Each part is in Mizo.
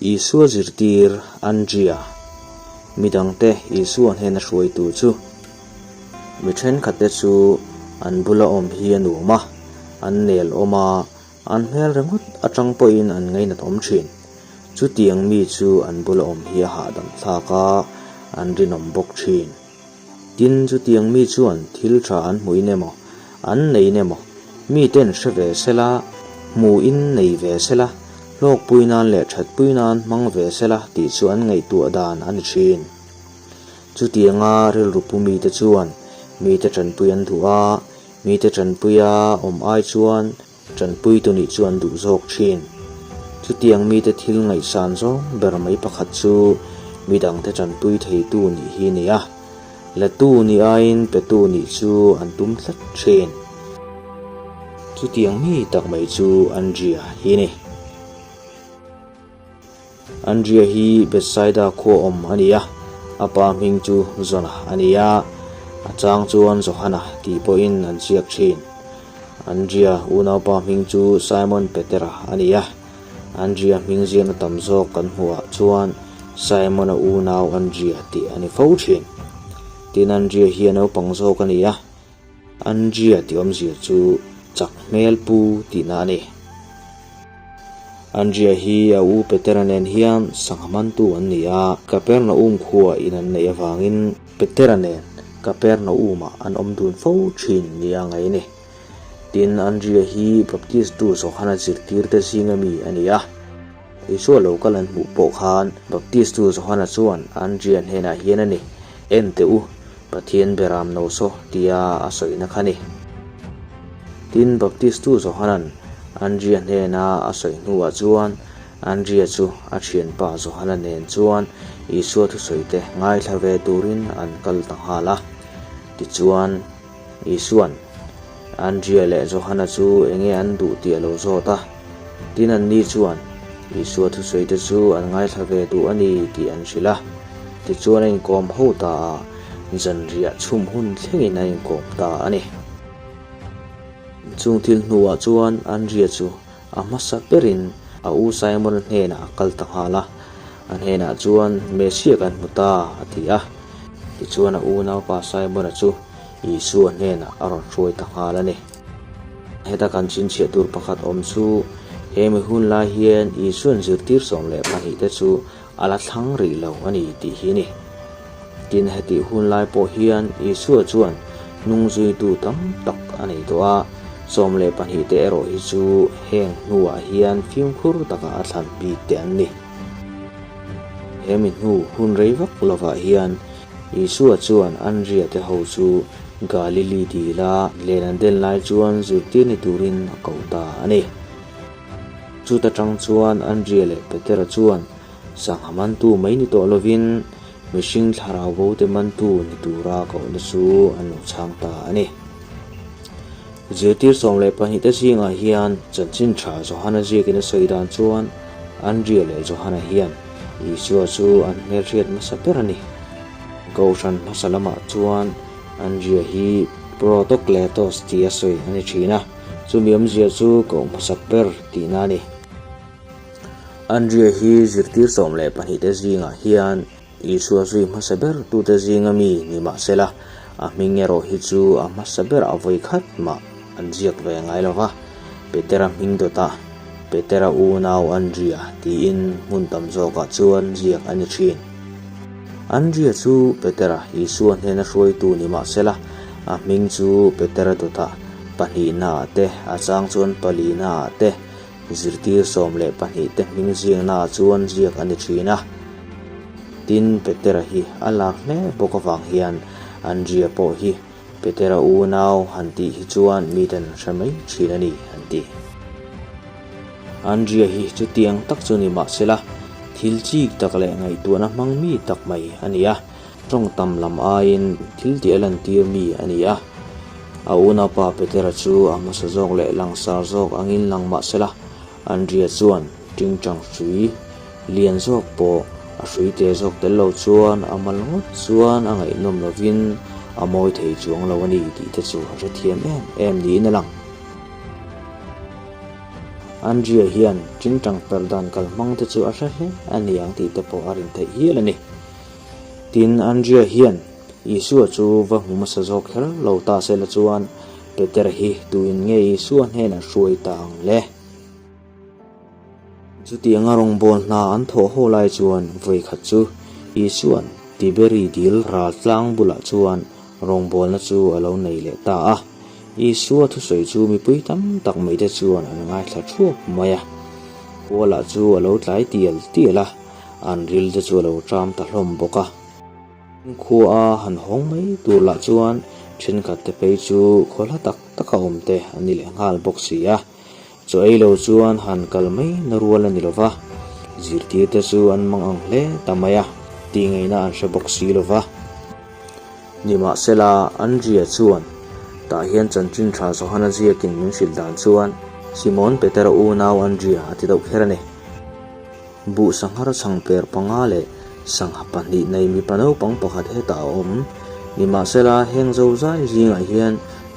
Isua zirtir Andria, midangte Isua hnena hruaitu chu mi thenkhatte chu an bula awm hi a nuam a, an nel awm a, an hmel ringawt atang pawhin an ngainat awm thin. Chutiang mi chu an bula awm hi a hahdam thlak a, an rinawm bawk thin. Tin, chutiang mi chuan thil tha an hmuhin emaw, an neiin emaw, miten hre ve sela, hmuhin nei ve sela, hlawkpui nan leh thatpui nan hmang ve sela tih chu an ngaihtuah dan a ni thin. Chutianga rilru pu mite chuan mite tanpui an duh a, mite tanpuia awm ai chuan Ṭanpuitu nih chu an duh zawk ṭhin. Chutiang mite thil ngaihsan zawng ber mai pakhat chu midangte ṭanpui theitu nih hi a ni a, latu nih aiin petu nih chu an tum tlat ṭhin. Chutiang mi tak mai chu Andria hi a ni. Andria hi Bethsaida khua awm a ni a, a pa hming chu Jona a ni a, a chang chuan Johana tih pawhin an ziak thin. Andria unaupa hming chu Simon Petera a ni a, Andria hming ziakna tam zawk kan hmuhah chuan Simon-a unau Andria tih a ni fo thin. Tin, Andria hi a naupang zawk a ni a, Andria tih awmzia chu chak hmel pu tihna a ni. Andria hi a u Petera nen hian sangha mantu an ni a, Kapernaum khua in an neih avangin Petera nen Kapernaum-ah an awm dun fo thin nia ngaih a ni. Tin, Andria hi Baptistu Johana zirtirte zinga mi a ni a. Isua lo kal an hmuh pawh khan Baptistu Johana chuan Andria hnenah hian a ni, En teh u, Pathian beram no saw tia a sawina kha ni. Tin, Baptistu Johana'n Andria hnena a sawi hnuah chuan Andria chu a thianpa Johana nen chuan Isua thusawite ngaithla ve turin an kal ta nghal a. Tichuan, Isua'n Andria leh Johana chu enge an duh tih a lo zawt a. Tin anni chuan Isua thusawite chu an ngaithla ve duh a ni tih an hrilh a. Tichuan a inkawm ho ta a, zanriah chhum hun thlengin a inkawm ta a ni. Chung thil hnuah chuan Andria chu a hmasa berin a u Simon-a hnenah a kal ta nghal a, a hnenah chuan, Messiah kan hmu ta, a ti a. Tichuan a unaupa Simon-a chu Isua hnenah a rawn hruai ta nghal a ni. Heta kan chhinchhiah tur pakhat awm chu, he mi hun lai hian Isua'n zirtir 12 te chu a la thlang rih lo a ni tih hi a ni. Tin, hetih hun lai pawh hian Isua chuan hnung zuitu tam tak a nei tawh a, 12 te erawh hi chu heng hnuah hian fimkhur taka a thlan bik te an ni. He mi hnu hun rei vak lovah hian Isua chuan Andria te ho chu Galili dila len an den lai chuan zirtir ni turin a ko ta a ni. Chuta tang chuan Andria leh Petera chuan sangha mantu mai ni tawh lovin mihring thlarau bote mantu ni tura kohna chu an lo chhang ta a ni. Zirtir 12 te zingah hian chanchin tha Johana ziakin a sawi dan chuan Andria leh Johana hian Isua chu an hmelhriat hmasa ber a ni. Kohhran hmasa lamah chuan Andria hi Protokletos tih a sawi a ni thin a. Chumi awmzia chu koh hmasak ber tihna a ni. Andria hi zirtir 12 te zingah hian Isua zui hmasa ber tute zinga mi ni mah sela, a hming erawh hi chu a hmasa ber a vawi khat mah an ziak ve ngai lo va. Petera hming dawtah Petera unau Andria tiin hmun tam zawkah chuan ziak a ni thin. Andria chu Petera Isua hnena hruaitu ni mah sela, a hming chu Petera dawtah pahnihnaah te, a chang chuan palinaah te, zirtir 12 te hming ziaknaah chuan ziak a ni thin a. Tin, Petera hi a lar hle bawk avang hian Andria pawh hi Petera unau han tih hi chuan miten an hre mai thin a ni, an ti. Andria hi chutiang tak chu ni mah sela, thil chik tak leh ngaihtuahna hmang mi tak mai a ni a, tawng tam lam aiin thil tih a lantir mi a ni a. A unaupa Petera chu a hmasa zawk leh langsar zawk angin lang mah sela, Andria chuan tingtang hrui lian zawk pawh a hrui te zawk tel lo chuan a mal ngawt chuan a ngaihnawm lovin a mawi thei chuang lo a ni tih te chu a hrethiam em em niin a lang. Andria hian tingtang per dan kal hmang te chu a hre hle a ni ang tih te pawh a rin theih hial a ni. Tin, Andria hian Isua chu va hmu hmasa zawk kher lo ta se la chuan Petera hi tuin nge Isua hnenah hruai ta ang le? Chutianga rawngbâwl hna an thawh haw lai chuan vawi khat chu Isua'n Tiberi dil ral tlang bulah chuan rawngbâwlna chu a lo nei leh ta a. Isua thusawi chu mipui tam tak maite chuan an ngaithla thuap mai a. Khua lah chu a lo tlai tial tial a, an ril te chu a lo ṭam ta hlawm bawk a. Khua a han hawng mai tur lah chuan ṭhenkhat te phei chu khaw hla tak taka awm te an ni leh nghal bawk si a. Chaw ei lo chuan han kal mai na rual a ni lo va, zirtirte chu an mang ang hle ta mai a, tih ngaihna an hre bawk si lo va. Nimahsela, Andria chuan, Tah hian chanchin tha Johana ziakin min hrilh dan chuan Simon Petera unau Andria a ti deuh kher a ni. Buh sanghar chhangper panga leh sangha pahnih nei mipa naupang pakhat hetah a awm. Nimahsela, heng zozai zingah hian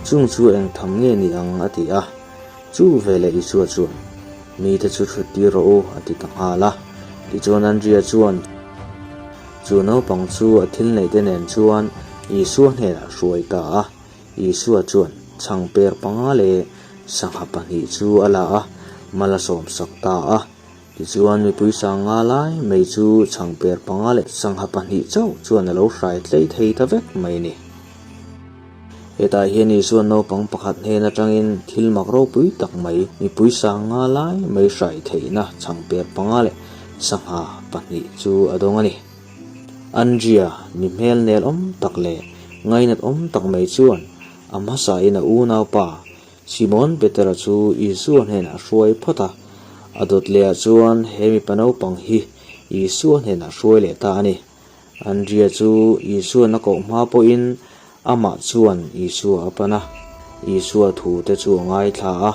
chung chu eng tham nge ni ang a ti a. Chu veleh Isua chuan, Mite chu thut tir rawh u, a ti ta nghal a. Tichuan Andria chuan chu naupang chu a thil neihte nen chuan Isua hnenah a hruai ta a. Isua chuan chhangper panga leh sangha pahnih chu a la a, mal a sawmsak ta a. Tichuan mipui sanga lai mai chu chhangper panga leh sangha pahnih chauh chuan a lo hrai tlei thei ta vek mai a ni. Hetah hian Isua naupang pakhat hnen atangin thil mak ropui tak mai, mipui sanga lai mai hrai theihna chhangper panga leh sangha pahnih chu a dawng a ni. Andria, mi hmel nel awm tak leh ngainat awm tak mai chuan a hmasain a unaupa Simon Petera chu Isua hnenah a hruai phawt a, a dawt lehah chuan he mipa naupang hi Isua hnenah a hruai leh ta a ni. Andria chu Isua'n a koh hma pawhin amah chuan Isua a pan a. Isua thute chu a ngaithla a,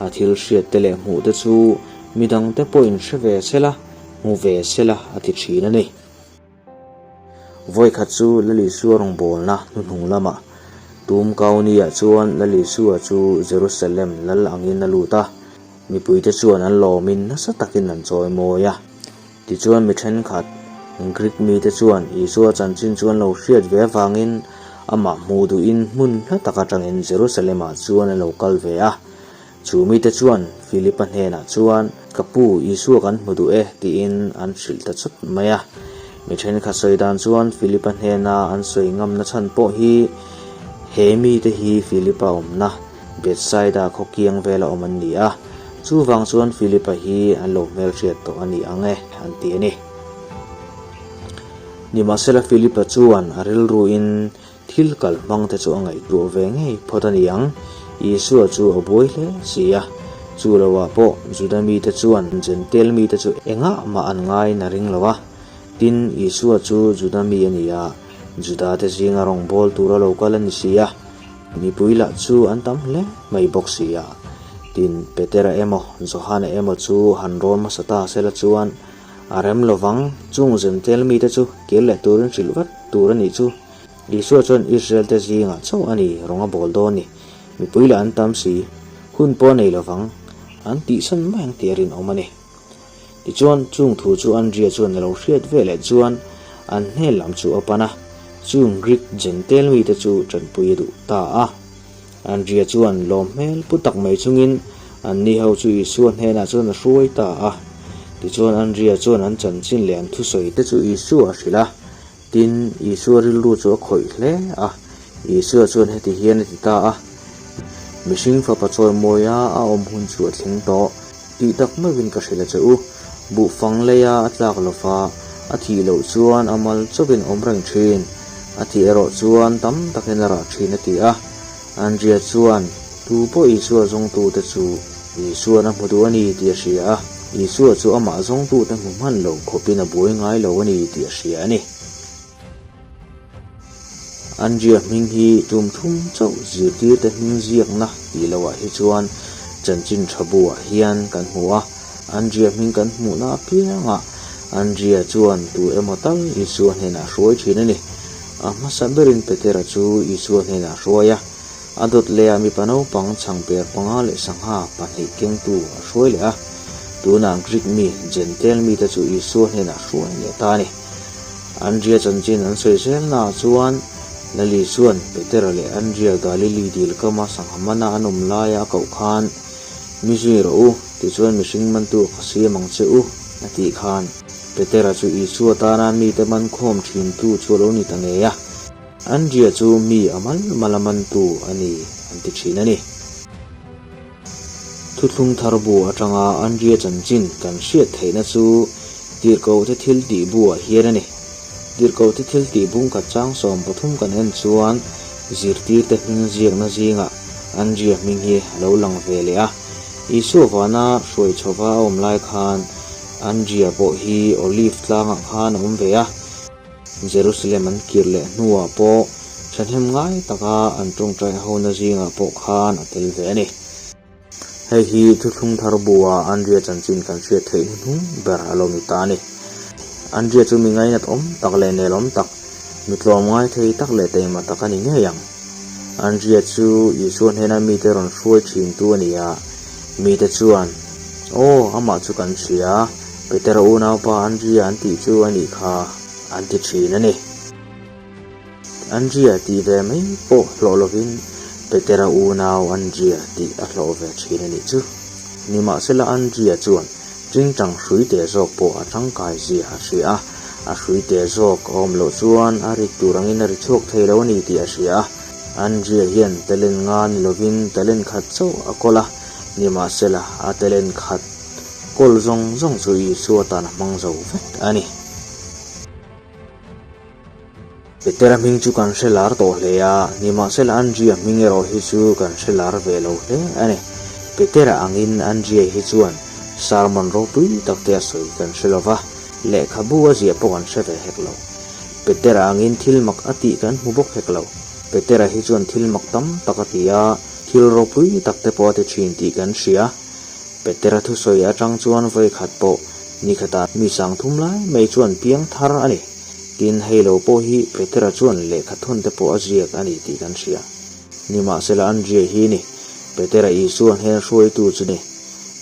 a thil hriatte leh hmuhte chu midangte pawhin hre ve sela, hmu ve sela a ti thin a ni. Vawikhat chu Lal Isua rawngbawlna hnuhnung lamah Tum Kauni-ah chuan Lal Isua chu Jerusalem lal angin a lut a, mipuite chuan an lawmin nasa takin an chawimawi a. Tichuan mi thenkhat, Greek mite chuan Isua chanchin chu an lo hriat ve avangin amah hmuh duhin hmun hla tak atangin Jerusalem-ah chuan an lo kal ve a. Chu mite chuan Philipa hnenah chuan, Ka pu, Isua kan hmu duh e, tiin an hrilh ta chawt mai a. Mi thenkhat sawi dan chuan Philipa hnena an sawi ngamna chhan pawh hi he mite hi Philipa awmna, Bethsaida khaw kiang vela awm an ni a, chuvang chuan Philipa hi an lo hmelhriat tawh a ni ang e, an ti a ni. Nimahsela Philipa chuan a rilruin thil kal hmang te chu a ngaihtuah ve ngei phawt a ni ang, Isua chu a buai hle si a, chu loah pawh Juda mite chuan Jentail mite chu engah mah an ngaiin a ring lo a, tin Isua chu Juda mi a ni a, Juda te zinga rawngbâwl tura lo kal a ni si a. Mipui lah chu an tam hle mai bawk si a, tin Petera emaw Johana emaw chu han rawn hmasa ta sela chuan a rem lovang, chung Jentail mite chu kir leh turin hrilh vat tur a nih chu. Isua chuan Israel te zingah chauh a ni rawng a bawl dawn ni, mipui lah an tam si, hun pawh a nei lovang, an tihsan mai ang tih a rinawm a ni. Tichuan, chung thu chu Andria chuan a lo hriat ve leh chuan an hnen lam chu a pan a, chung Greek Jentail mite chu tanpui a duh ta a. Andria chuan lawm hmel pu tak mai chungin anni ho chu Isua hnenah chuan a hruai ta a. Tichuan, Andria chuan an chanchin leh an thusawi te chu Isua a hrilh a. Tin, Isua rilru chu a khawih hle a, Isua chuan heti hian a ti ta a, Mihring fapa chawimawia a awm hun chu a thleng tawh, tih tak meuhin ka hrilh a che u. Buhfang leia a tlak lo va, a thih loh chuan a mal chauhin awm reng thin, a thih erawh chuan tam takin a rah thin a ti a. Andria chuan, Tu pawh Isua zawngtute chu Isua'n a hmu duh a ni tih a hria a, Isua chu amah zawngtute hmu hman lo khawpin a buai ngai lo a ni tih a hria a ni. Andria hming hi tum thum chauh zirtirte hming ziakna tih loah hi chuan chanchin tha buah hian kan hmu a, Andria hming kan hmuhna apiangah Andria chuan tu emaw tal Isua hnenah a hruai thin a ni. A hmasa berin Petera chu Isua hnenah a hruai a. A dawt lehah mipa naupang chhangper panga leh sangha pahnih kengtu a hruai leh a. Tunah Greek mi, Jentail mite chu Isua hnenah hruai leh ta a ni. Andria chanchin an sawi zelnaah chuan Lal Isua'n Petera leh Andria Galili dil kama sangha mana an awm laia a koh khan, Mi zui rawh u, tichuan mihring mantu ka siam ang che u, a tih khan Petera chu Isua tana mite man khawm thintu chu a lo ni ta ngei a. Andria chu mi a mal mala mantu a ni an ti thin a ni. Thuthlung thar bu atanga Andria chanchin kan hriat theihna chu Tirhkohte thil tih buah hian a ni. Tirhkohte thil tih bung khat chang 13 kan en chuan zirtirte hming ziakna zingah Andria hming hi a lo lang ve leh a. Isua vana hruai chhova a awm lai khan Andria pawh hi Olive tlangah khan a awm ve a. Jerusalem an kir leh hnuah pawh thahnem ngai taka an tawngtai hona zingah pawh khan a tel ve a ni. Hei hi Thuthlung Thar bua Andria chanchin kan hriat theih hnuhnung ber a lo ni ta a ni. Andria chu mi ngainat awm tak leh nelawm tak, mi tlawm ngai thei tak leh taima tak a ni ngei ang. Andria chu Isua hnena mite rawn hruai thintu a ni a, mite chuan, Aw, amah chu kan hria, Petera unaupa Andria an tih chu a nih kha, an ti thin a ni. Andria tih ve mai pawh hlawh lovin Petera unau Andria tih a hlawh ve thin a nih chu. Nimahsela Andria chuan tingtang hrui teh zawk pawh a tangkai zia a hria a, a hrui teh zawk a awm loh chuan a rik tur angin a ri chhuak thei lo a ni tih a hria a. Andria hian talent nga ni lovin talent khat chauh a kawl a, nimahsela a talent khat kawl zawng zawng chu Isua tan a hmang zo vek a ni. Petera hming chu kan hre lar tawh hle a, nimahsela Andria hming erawh hi chu kan hre lar ve lo hle a ni. Petera angin Andria hi chuan sermon ropui tak te a sawi kan hre lo va, lehkhabu a ziah pawh kan hre ve hek lo. Petera angin thil mak a tih kan hmu bawk hek lo. Petera hi chuan thil mak tam tak a ti a, thil ropui tak te pawh a ti thin tih kan hria. Petera thusawi atang chuan vawi khat pawh nikhatah mi sangthum lai mai chuan piang thar a ni. Tin, hei lo pawh hi Petera chuan lehkha thawn te pawh a ziak a ni tih kan hria. Nimahsela Andria hi ni, Petera Isua hnen hruaitu chu ni.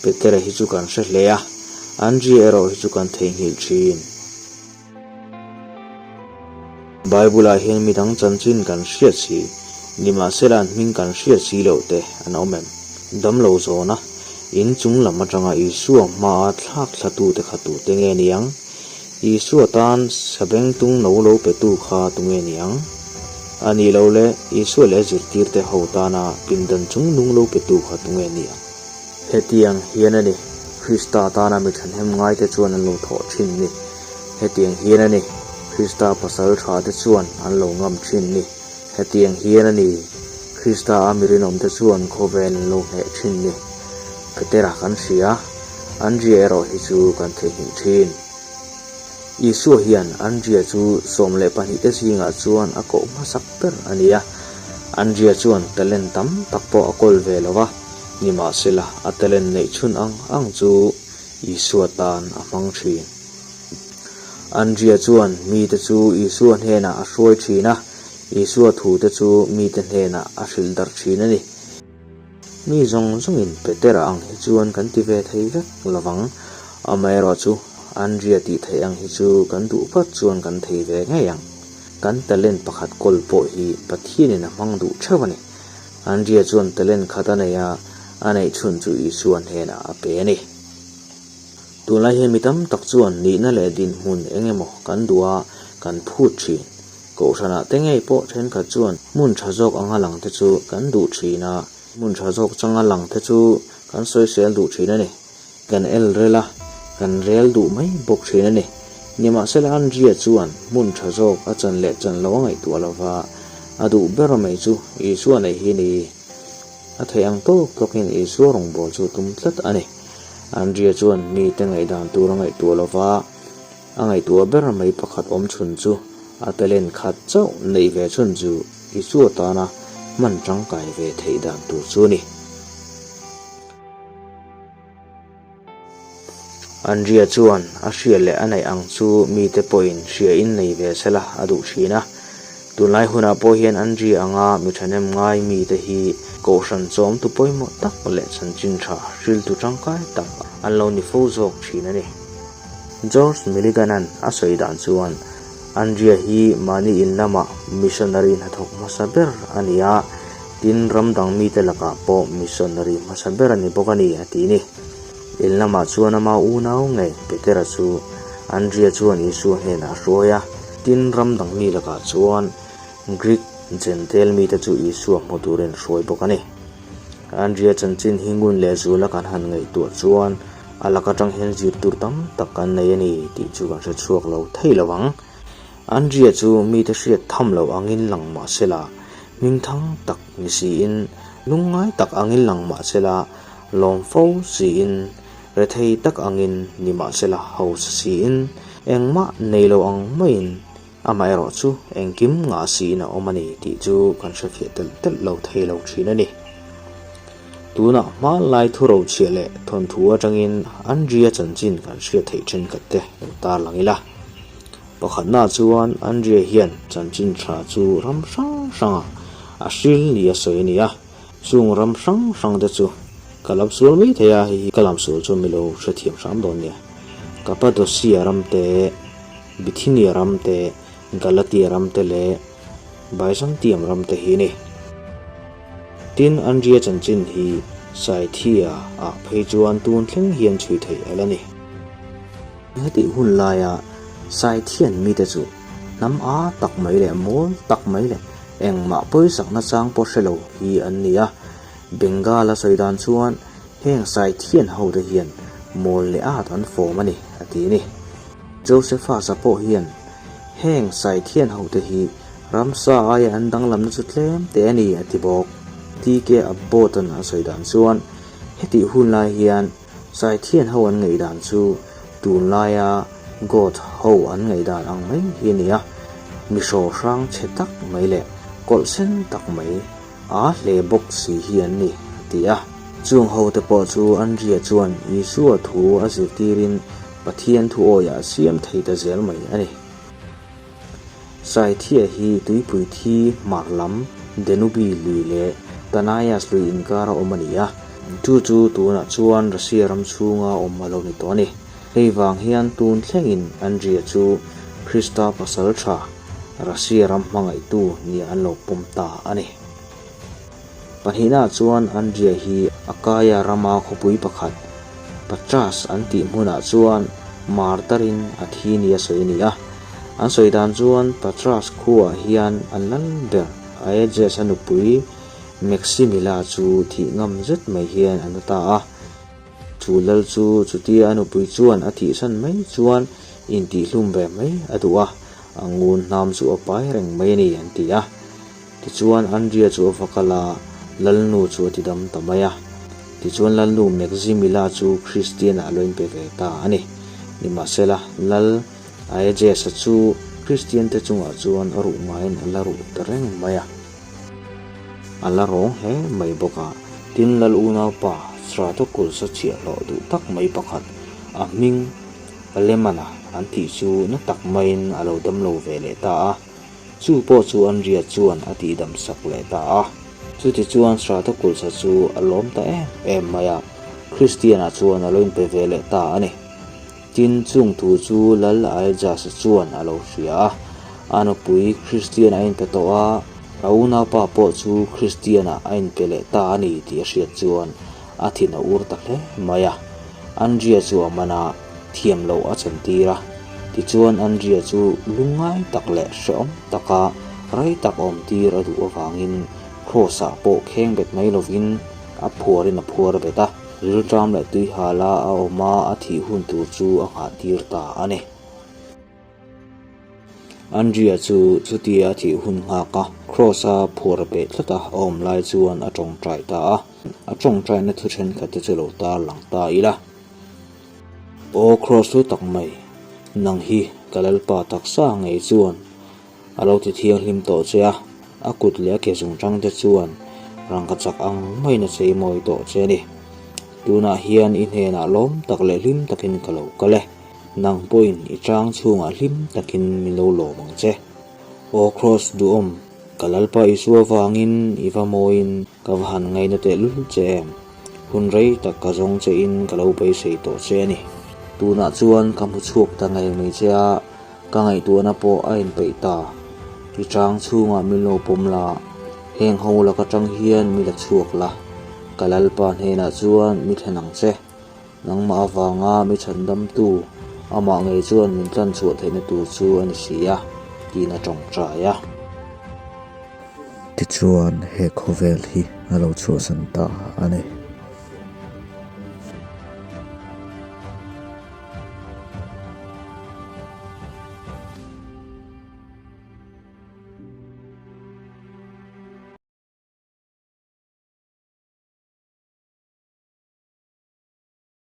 Petera hi chu kan hre hle a, Andria erawh hi chu kan theihnghilh thin. Bible-ah hian midang chanchin kan hriat si, nimahsela an hming kan hriat si loh te an awm em? Damlo zawna in chung lam atanga Isua hmaa thlak thlatute kha tute nge ni ang? Isua tan sabengtung no lo petu kha tunge ni ang? A nih loh leh Isua leh a zirtirte ho tana pindan chung nung lo petu kha tunge ni ang? Hetiang hian a ni, Krista tana mi thahnem ngaite chuan an lo thawh thin ni. Hetiang hian a ni, Krista pasal thate chuan an lo ngam thin ni. Hetiang hian a ni, Krista a mi rinawmte chuan khawvel an lo hneh thin ni. Petera kan hria, Andria erawh hi chu kan theihnghilh thin. Isua hian Andria chu 12 te zingah chuan a koh hmasak ber a ni a. Andria chuan talent tam tak pawh a kawl ve lo va, nimahsela a talent neih chhun ang ang chu Isua tan a hmang thin. Andria chuan mite chu Isua hnenah a hruai thin a, Isua thute chu mite hnenah a hrilh darh thin a ni. Mi zawng zawngin Petera ang hi chuan kan ti ve thei vek lovang, amaherawhchu Andria tih theih ang hi chu kan duh vat chuan kan thei ve ngei ang. Kan talent pakhat kawl pawh hi Pathianin a hmang duh theuh a ni. Andria chuan talent khat a nei a, a neih chhun chu Isua hnenah a pe a ni. Tunlai hian mi tam tak chuan nihna leh dinhmun eng emaw kan duh a, kan phut thin. Kohhranah te ngei pawh thenkhat chuan hmun tha zawk anga lang te chu kan duh thin a, hmun tha zawk changa lang te chu kan sawisel duh thin a ni. Kan el rel a, kan rel duh mai bawk thin a ni. Nimahsela Andria chuan hmun tha zawk a chan leh chan lo a ngaihtuah lo va, a duh ber mai chu Isua neih hi ni. A theih ang tawk tawkin Isua rawngbâwl chu a tum tlat a ni. Andria chuan mite ngaihdan tur a ngaihtuah lo va, A ngaihtuah ber mai pakhat awm chhun chu a talent khat chauh neih ve chhun chu Isua tana hman tangkai ve theih dan tur chu a ni. Andria chuan a hria leh a neih ang chu mite pawhin hria in nei ve sela a duh thin a. Tunlai hunah pawh hian Andri anga mi thahnem ngai mite hi kohhran chawmtu pawimawh tak leh chanchin tha hriltu tangkai tak an lo ni fo zawk thin a ni. George Milligan-a'n a sawi dan chuan Andria hi mahni in lamah missionary hnathawk hmasa ber a ni a, tin ram dang mite lakah pawh missionary hmasa ber a ni bawk a ni a ti ni. In lamah chuan ama unau ngei Petera chu Andria chuan Isua hnenah a hruai a. Tin, ram dang mi lakah chuan Greek Jentail mite chu Isua hmu turin a hruai bawk a ni. Andria chanchin hi ngun leh zula kan han ngaihtuah chuan a lak atang hian zir tur tam tak kan nei a ni tih chu kan hre chhuak lo thei lo ang. Andria chu mite hriat tham loh angin lang mah sela, hmingthang tak ni siin lungngai tak angin lang mah sela, Lawm fo siin, rethei tak angin nimahsela hausa siin, engmah nei lo ang maiin amaherawh chu engkim ngah siin a awm a ni tih chu kan hrefiah telh telh lo thei lo thin a ni. Tunah hmanlai thurochhiah leh thawnthu atangin Andria chanchin kan hriat theih thenkhat te lo tarlang ila. Pakhatnaah chuan Andria hian chanchin tha chu ram hrang hrangah a hril ni a sawi a ni a. Chung ram hrang hrang te chu ka lam sual mai thei a, hei hi ka lam sual chu milo hrethiam hram dawn nia. Cappadocia ram te, Bithynia ram te, Galatia ram te leh Byzantium ram te hi a ni. Tin, Andria chanchin hi Scythia ah phei chuan tun thleng hian chhui theih a la ni. Hetih hun laia Scythian mite chu hnam a tak mai leh mawl tak mai leh Engmah pawisak nachang pawh hre lo hi an ni a, Bengal a sawi dan chuan heng Saithian ho te hian mawl leh at an fawm a ni, a ti a ni. Josephus-a pawh hian heng Saithian ho te hi ramsa aia an danglamna chu tlem te a ni, a ti bawk. TK Abbott-a'n a sawi dan chuan hetih hun lai hian Saithian ho an ngaihdan chu tunlaia God ho an ngaihdan ang mai hi a ni a, mi hrawhrang chhe tak mai leh kawlh sen tak mai aa hle bawk si hi an ni, a ti a. Chung hote pawh chu Andria chuan Isua thu a zirtirin Pathian thu awiah a siam thei ta zel mai a ni. Saithia hi tuipui thi hmar lam Danube lui leh Tanaias lui inkara awm a ni a, chu chu tunah chuan Russia ram chhunga awm a lo ni tawh a ni. Hei vang hian tun thlengin Andria chu Krista pasal tha, Russia ram hmangaihtu nia an lo pawm ta a ni. Pahnihnaah chuan Andria hi Akaia rama khawpui pakhat, Patras an tih hmunah chuan martarin a thi nia sawi a ni a. An sawi dan chuan Patras khuaah hian an lal ber Aeges-a nupui Maximilla chu thih ngam zet mai hian a na ta a. Chu lal chu chutia a nupui chuan a thihsan mai chuan intihhlum ve mai a duh a, a ngun hnam chu a pai reng mai a ni an ti a. Tichuan Andria chu a va kal a, Lalnu chu a ti dam ta mai a. Tichuan Lalnu Maximilla chu Kristianah a lo inpe ve ta a ni. Nimahsela, Lal Aeges-a chu Kristiante chungah chuan a ruh ngaiin a la ruh ta reng mai a. A la rawng hle mai bawk a. Tin, Lal unaupa Stratokulsa chhiahhlawh duh tak mai pakhat, a hming Alemana an tih chu na tak maiin a lo damlo ve leh ta a. Chu pawh chu Andria chuan a tihdam sak leh ta a. Chutichuan Stratokulsa chu a lawm ta em em mai a, Kristiana chuan a lo inpe ve leh ta a ni. Tin, chung thu chu Lal Aejas-a chuan a lo hria a, a nupui Kristian a inpe tawh a, a unaupa pawh chu Kristianah a inpe leh ta a ni tih a hriat chuan a thin a ur ta hle mai a. Andria chu a man a, thiam loh a chantir a. Tichuan Andria chu lungngai tak leh hrehawm taka rei tak awmtir a duh avangin Kraws-ah pawh kheng bet mai lovin a phuarin a phuar bet a, rilṭam leh tuihala a awm a, a thih hun tur chu a nghahtir ta a ni. Andria chu chutia a thih hun nghak a, Kraws-a phuar beh tlat a awm lai chuan a tawngtai ta a. A tawngtaina thu thenkhat te chu lo tarlang ta ila. Aw Kraws hlu tak mai, nang hi ka Lalpa taksa ngei chuan a lo ti thianghlim tawh che a, a kut leh a ke zungṭang te chuan rangka chak ang maiin a chei mawi tawh che a ni. Tunah hian i hnenah lawm tak leh hlim takin ka lo kal e. Nang pawhin i chang chhungah hlim takin min lo lawm ang che. Aw Kraws duhawm, ka Lalpa Isua vangin i va mawiin ka va han ngaina tehlul che em? Hun rei tak ka zawng che in ka lo beisei tawh che a ni. Tunah chuan ka hmu chhuak ta ngei mai che a, ka ngaihtuahna pawh a inpeih ta. I chang chhungah min lo pawm la, heng ho lak atang hian mi la chhuak la, ka Lalpa hnenah chuan mi thlen ang che. Nangmah avanga mi chhandamtu, amah ngei chuan min tlan chhuah theihna tur chu a ni si a, tiin a tawngtai a. Tichuan he khawvel hi a lo chhuahsan ta a ni.